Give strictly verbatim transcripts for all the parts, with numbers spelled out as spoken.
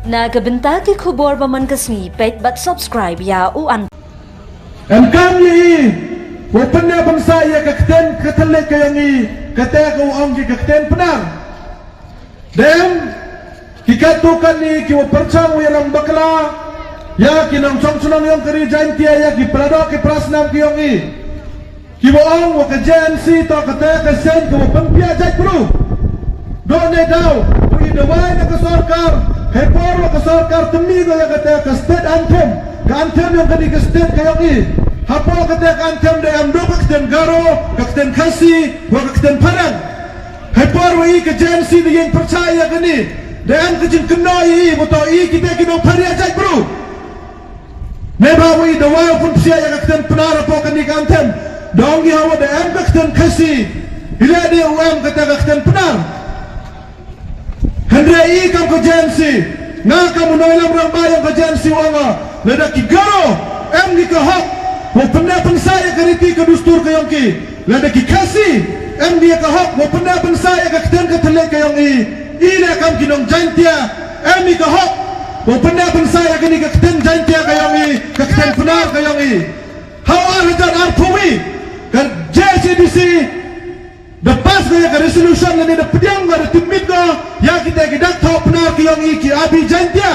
Na ka bynta ki khubor ba man ka sngi, peit bad subscribe ïa u an. Em kam ïa i, wa pynne pynsa ïa ka ktien ka thylliej ka ïong i, kata ka wa ong ki ka ktien Pnar. Dem, ki katto katne ki wa pyrchang wa ïalam bakla ïa ki nongshong shnong ïong ka ri Jaintia, ïa ki para doh ki para snam ki ïong i. Ki wa ong wa ka J N C toh kata ka seng ka wa pynpiah jait bru. Doh ne daw, wa i dawai na ka sorkar, hei por wa ka sorkar tymmi ko ïa kata ka state anthem, ka anthem ïong kani ka state ka ïong i. Hapoh kata ka anthem da em doh ka ktien Garo, ka ktien Khasi, wa ka ktien Phareng. Hei por wa i ka J N C da ïeng pyrshah ïa kani, da em ka jingkynnoh ïa i, wa toh i kita ki nongpynriah jait bru. Neibhah wa i dawai u pynpsiah ïa ka ktien Pnar hapoh kani ka anthem. Da ong i hawa da em ka ktien Khasi, i leh de u em kata ka ktien Pnar. Hynrei i kam ka J N C, nga kam u nongïalam rangbah ïong ka J N C u ong, lada ki Garo em ki ka hok wa pynne pynsa ïa ka riti ka dustur ka ïong ki, lada ki Khasi em ki ïa ka hok wa pynne pynsa ïa ka ktien ka thylliej ka ïong i, i leh kam ki nong Jaintia em i ka hok wa pynne pynsa ïa kani ka ktien Jaintia ka ïong i, ka ktien Pnar ka ïong i. Ha u ar hajar arphew wi, ka J H A D C da pass ko ïa ka resolution lane da pdiang ko, da tipmit ko ïa kita ki dak thoh Pnar ki ïong i, ki Abi Jaintia.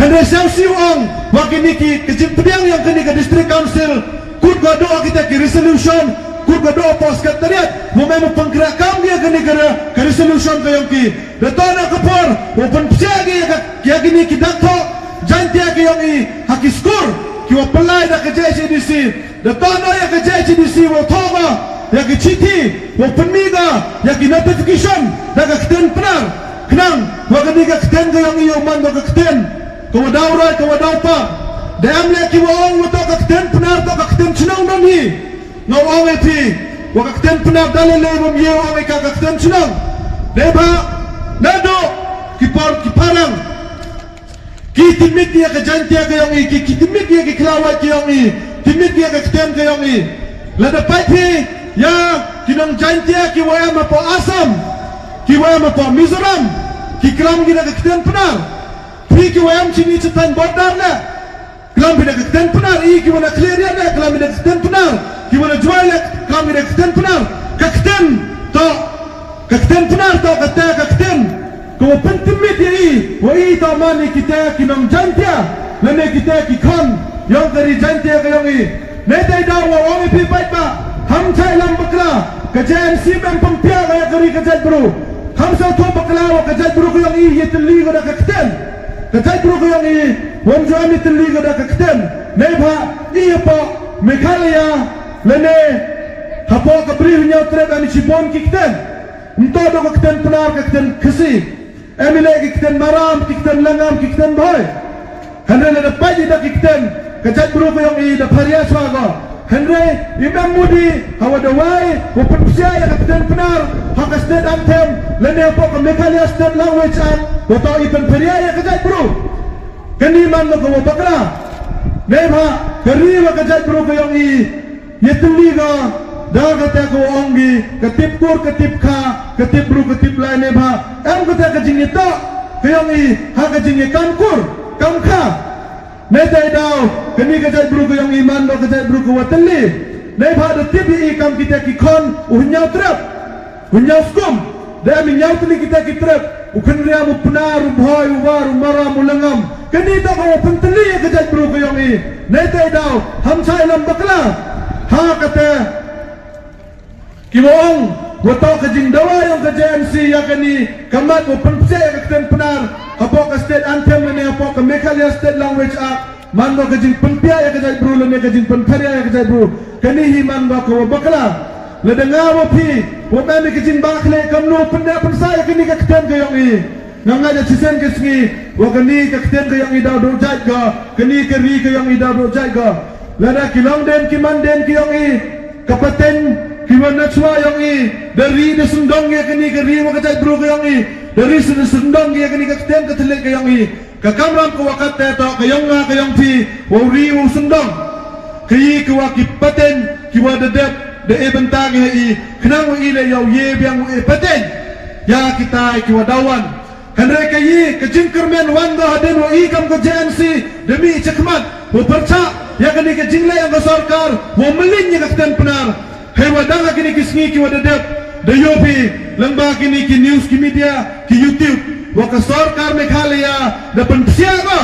Hynrei sngewsih u ong wa kini ki, ka jingpdiang ïong kini ka District Council, kut ko doh kita ki resolution, kut ko doh hapoh Secretariat, wa mem u pynkhreh kam ïa kini ka, ka resolution ka ïong ki. Da toh na ka por wa pynpsiah ki ïa ka, ïa kini ki dak thoh Jaintia ka ïong i ha ki skur ki wa pynlai da ka J H A D C. Da toh noh ïa ka J H A D C wa thoh ka ïa ki chithi, wa pynmih ka ïa ki notification da ka ktien Pnar. Khnang wa kani ka ktien ka ïong i u man ka ktien ka wa daw roi, ka wa daw pap. Da em leh ki wa ong wa toh ka ktien Pnar toh ka ktien chnong don hi. Nga ong ïa phi, wa ka ktien Pnar da lei lei bym ïa ong ïa ka ka ktien chnong. Dei ba naduh ki por ki parang ki tipmit ïa ka Jaintia ka ïong i, ki, ki tipmit ïa ki Khlawait ka ïong i, tipmit ïa ka ktien ka ïong i. Lada peit phi ïa ki nong Jaintia ki wa em hapoh Assam, ki wa em hapoh Mizoram, ki klam ki da ka ktien Pnar. Phi ki wa em chini chatan border leh, klam phi da ka ktien Pnar. I ki wa na Khliehriat leh, klam phi da ka ktien Pnar. Ki wa na Jowai leh, klam phi da ka ktien Pnar. Ka ktien toh, ka ktien Pnar toh kata ka ktien ka wa pyntipmit ïa i, wa i toh man ïa kita ki nong Jaintia lane kita ki khon ïong ka ri Jaintia ka ïong i. Neitei daw wa ong ïa phi paidbah, ham shah lam bakla, ka J N C mem pynpiah ka ïa ka ri ka jaitbru. Ham sngewthuh bakla wa ka jaitbru ka ïong i ïatylli ka da ka ktien. Ka jaitbru ka ïong i wam ju em ïatylli ka da ka ktien. Neibhah i hapoh Meghalaya lane hapoh ka Bri Hynñiewtrep em i shibun ki ktien. Ym toh doh ka ktien Pnar, ka ktien Khasi. Em i leh ki ktien Maram, ki ktien Langam, ki ktien Bhoi. Hynrei lada peit i da ki ktien, ka jaitbru ka ïong i da pharia shuwa ko. Hynrei i mem mut i hawa dawai wa pynpsiah ïa ka ktien Pnar ha ka state anthem lane hapoh ka Meghalaya State Language Act, wa toh i pynpharia ïa ka jaitbru. Kani man ka wa bakla. Neibhah ka ri wa ka jaitbru ka ïong i ïatylli ka da kata ka wa ong ki, ka tip kur, ka tip kha, ka tip bru, ka tip lai. Neibhah em kata ka jingïatoh ka ïong i ha ka jingïakam kur kam kha. Neitei daw kani ka jaitbru ka ïong i man ka jaitbru ka wa tylli. Neibhah da tip ïa i kam kita ki khon u Hynñiewtrep, u Hynñiewskum. Da em i hynñiew tylli kita ki trep, u Khynriam, u Pnar, u Bhoi, u War, u Maram, u Langam. Kani toh ka wa pyntylli ïa ka jaitbru ka ïong i. Neitei daw ham shah lam bakla ha kata ki wa ong wa toh ka jingdawa ïong ka J N C ïa kani ka mat wa pynpsiah ïa ka ktien Pnar hapoh ka state anthem lane hapoh ka Meghalaya State Language Act. Man ka jingpynpiah ïa ka jaitbru lane ka jingpynpharia ïa ka jaitbru. Kani hi man ka wa bakla. Lada nga wa phi wa em ïa ka jingbakla, kamno pynda pynsa ïa kani ka ktien ka ïong i. Nga ngeit ïa shisien ka sngi wa kani ka ktien ka ïong i daw duh jait ka, kani ka ri ka ïong i daw duh jait ka. Lada ki longdien ki mandien ki ïong i, ka pateng ki wa na chwa ïong i, da ri da sngewdong ïa kani ka ri wa ka jaitbru ka ïong i, da ri da sngewdong ïa kani ka ktien ka thylliej ka ïong i. Ka kamram ka wa katta toh ka ïong nga ka ïong phi, wa u ri u sngewdong. Ka i ka wa ki pateng ki wa da dep da e bynta ki ha i, khnang wa i leh ïa u ïe biang u e pateng ïa kitai ki wa dawan. Hynrei ka i ka jingkyrmen wan ka hadien wa i kam ka J N C da mih shakhmat wa pyrshah ïa kane ka jingleh ïa ka sorkar wa mlien ïa ka ktien Pnar. Hei wa dang ha kine ki sngi ki wa da dep da ïohi lyngba kine ki news ki media ki YouTube wa ka sorkar Meghalaya da pynpsiah ka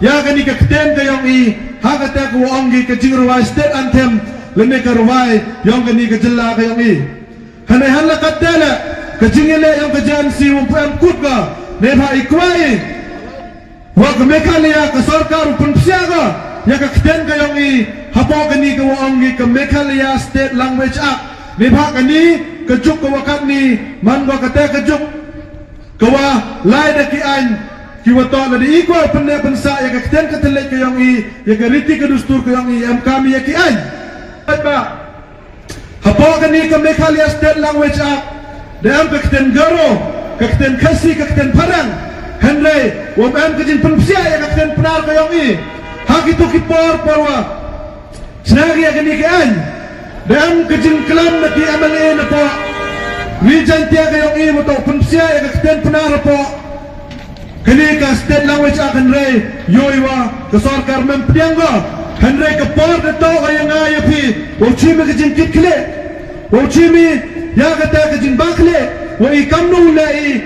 ïa kane ka ktien ka ïong i ha kata ka wa ong ki ka jingrwai state anthem lane ka rwai ïong kane ka jylla ka ïong i. Hynrei hanla katta la ka jingïaleh ïong ka J N C wa ym pu em kut ka ne bha i kwai wa ka Meghalaya ka sorkar u pynpsiah ka ïa ka ktien ka ïong i hapoh kane ka wa ong ki ka Meghalaya State Language Act ne bha kane ka juk ka wa katni man ka kata ka juk ka wa lai da ki aiñ ki wa toh la da i kwai u pynneh pynsah ïa ka ktien ka thylliej ka ïong i ïa ka riti ka dustur ka ïong i em kam ïa ki aiñ. Ba hapoh kane ka Meghalaya State Language Act da em ka ktien Garo, ka ktien Khasi, ka ktien Phareng. Hynrei wa ym em ka jingpynpsiah ïa ka ktien Pnar ka ïong i ha kito ki por por wa shna ki ïa kane ka aiñ. Da em ka jingklam na ki M L A na poh Ri Jaintia ka ïong i wa toh pynpsiah ïa ka ktien Pnar hapoh kane ka State Language Act hynrei ïohi wa ka sorkar mem pdiang ka. Hynrei ka por da toh ka ïa nga ïa phi wa u chim ïa ka jingkitkhlieh wa u chim ïa kata ka jingbakhleh wa i kamnu leh i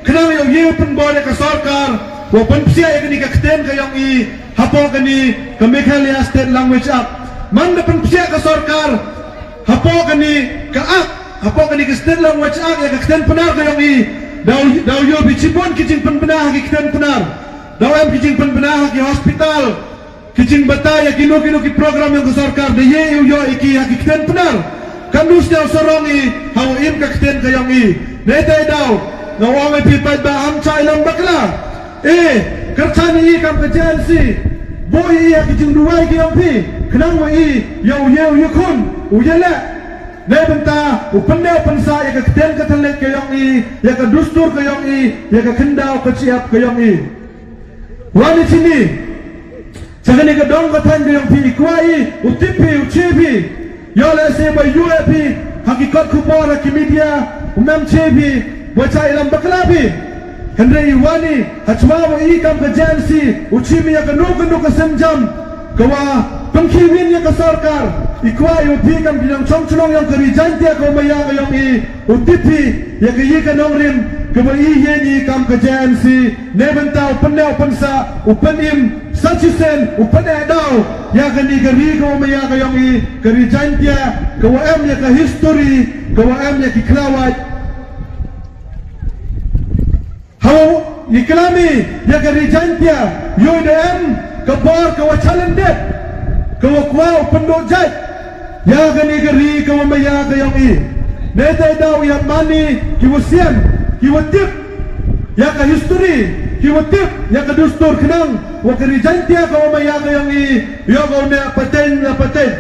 khnang ïa u ïa u pynbor ïa ka sorkar wa pynpsiah ïa kane ka ktien ka ïong i hapoh kane ka Meghalaya State Language Act. Man da pynpsiah ka sorkar hapoh kane ka ak hapoh kane ka State Language Act ïa ka ktien Pnar ka ïong i daw daw ïoh bi chibun ki jingpynbna ha ki ktien Pnar. Daw em ki jingpynbna ha ki hospital ki jingbatai ïa kino kino ki program ïong ka sorkar da ïa u ïoh i ki ha ki ktien Pnar. Kan du sñiaw sarong i ha u im ka ktien ka ïong i. Nei tai daw nga ong i phi paidbah ham chai lam bakla. E kyrchan i kam ka J N C boi i ha ki jingduwai ki ïong phi khnang wa i ïa u ïa u ïa khun u ïa leh. Nei bynta u pynneh u pynsah ïa ka ktien ka thylliej ka ïong i ïa ka dustur ka ïong i ïa ka khyndaw ka chiap ka ïong i. Wan i chini cha kane ka dong ka thaiñ ka ïong phi i kwai i u tip phi u che phi. Ïoh lehse ba ïoh phi ha ki kot khubor ha ki media u mem che phi ba cha ilam bakla phi. Hynrei i wan i ha chwa ba i kam ka J N C u chim ïa kano kano ka sem jam ka wa pynkhih win ïa ka sorkar i kwai i u phi kam ki nongchong chnong ïong ka Ri Jaintia ka wa maya ka ïong i u tip phi ïa ka i ka nongrim ka wa i ïa ni kam ka J N C. Nei bynta u pynneh u pynsah u pynim sa chisien u pynneh daw ïa kani ka ri ka wa maya ka ïong i ka Ri Jaintia ka wa em ïa ka history ka wa em ïa ki khlawait. Hawa i klam i ïa ka Ri Jaintia ïoh da em ka bor ka wa challenge dep ka wa kwah u pynduh jait. Ïa kani ka ri ka wa maya ka ïong i. Nei tai daw ïa mani ki wa sian ki wa tip ïa ka history ki wa tip ïa ka dustur khnang wa ka Ri Jaintia ka wa maya ka ïong i ïa ka u ne pateng la pateng.